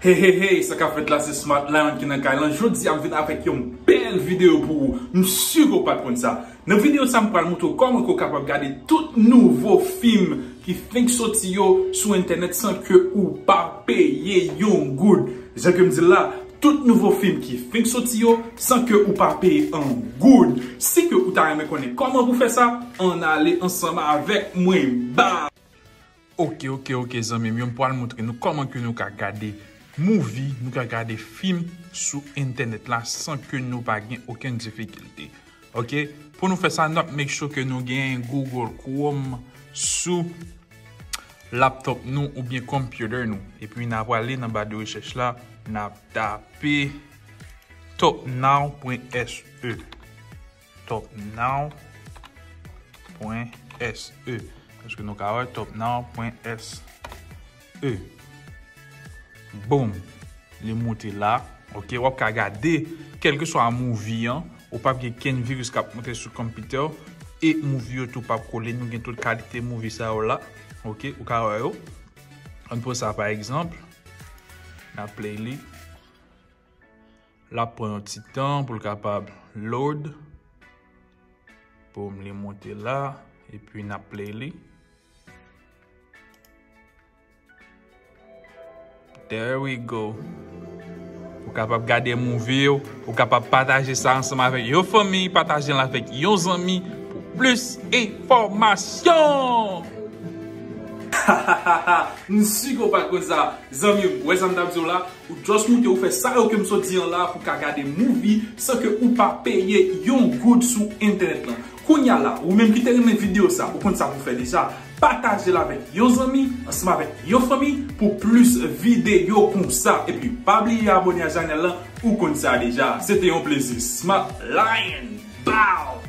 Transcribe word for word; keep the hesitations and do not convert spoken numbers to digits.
Hey, hey, hey, sa k ap fèt la, se Smart Lion ki nan kay lan. Jodi a, m vin avèk yon bèl videyo pou ou. M si ke w pa t konn sa. Nan videyo sa, m pral montre w kòman ke w kapab gade tout nouvo fim ki fenk soti yo sou entènèt san ke ou pa peye yon goud. Jan ke m di l la, tout nouvo fim ki fenk soti yo san ke ou pa peye yon goud. Si ke ou ta renmen konnen kòman pou fè sa, ann ale ansanm avèk mwen. Ba! Ok, ok, ok, zanmi m yo, m pral montre nou kòman ke nou ka gade movie, nou ka gade fim sou entènèt la san ke nou pa gen okenn difikilte. Ok? Pou nou fè sa, n ap make sure ke nou gen Google Chrome sou laptop nou oubyen computer nou. Epi n ap ale nan ba de rechèch la, n ap tape topnow.se. Topnow.se. Èske nou ka wè topnow.se? Boom! Li moute la. Ok, w ap ka gade kèlkeswa movie an. Ou p ap gen kenn viris k ap monte sou konpitè w. E movie yo tou p ap kole. Nou gen tout kalite movie sa yo la. Ok, ou ka wè yo. Ann pran sa pa egzanp. N ap play li. L ap pran yon ti tan pou l kapab load. Boom, li monte la. Epi n ap play li. There we go. Ou kapab gade movie w, ou kapab pataje sa ansanm avèk yon fanmi, pataje l avèk yon zanmi pou plis enfòmasyon. M si ke w pa t konn sa. Zanmi m, wè sa m t ap di w la? Ou just moute, ou fè sa yo ke m sot di an la pou ka gade movie san ke ou pa peye yon goud sou entènèt lan. Kounye a la, ou menm ki te renmen videyo sa, ou konn sa pou fè deja. Pataje l avèk yon zanmi, ansanm avèk yon fanmi, pou plis videyo konsa. Epi, pa bliye abòne a chanèl lan, ou konn sa deja. Se te yon plezi. Smart Lion! Bow!